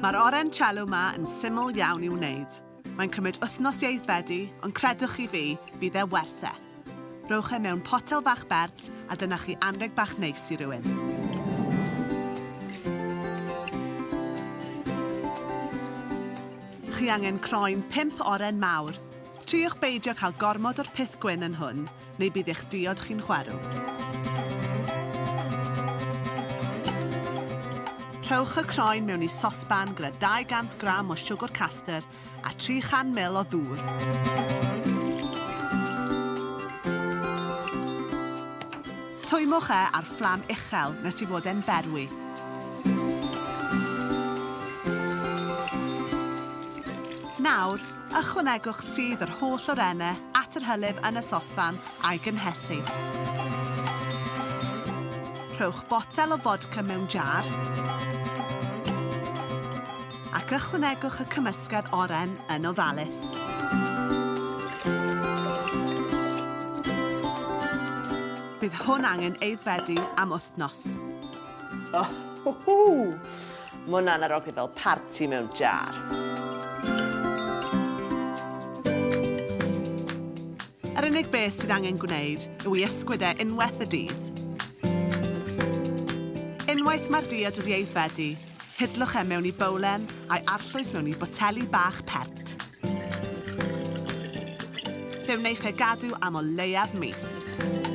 Mae'r oren cello 'ma yn syml iawn i'w wneud. Mae'n cymryd wythnos i aeddfedu, ond credwch chi fi, bydd e werth e. Rhowch e mewn potel fach bert a dyna chi anrheg bach neis i rywun. Chi angen croen pump oren mawr. Triwch beidio cael gormod o'r pith gwyn yn hwn, neu bydd eich diod chi'n chwerw. Rhowch y croen mewn i sosban gyda 200 gram o siwgr castor a 300 ml o ddŵr. Twymwch e ar fflam uchel nes i fod e'n berwi. Nawr, ychwanegwch sudd yr holl orenne at yr hylif yn y sosban a'i gynhesu. Rhowch botel o fodca mewn jar ac ychwanegwch y cymysgedd oren yn ofalus. Bydd hwn angen aeddfedu am wythnos. Oh, hw, hw. Mae hwnna'n arogli fel parti mewn jar. Yr unig beth sydd angen gwneud yw i ysgwyd e unwaith y dydd. Unwaith mae'r diod wedi aeddfedu, hidlwch e mewn i bowlen a'i arllwys mewn i boteli bach pert. Fe wneiff e gadw am o leiaf mis.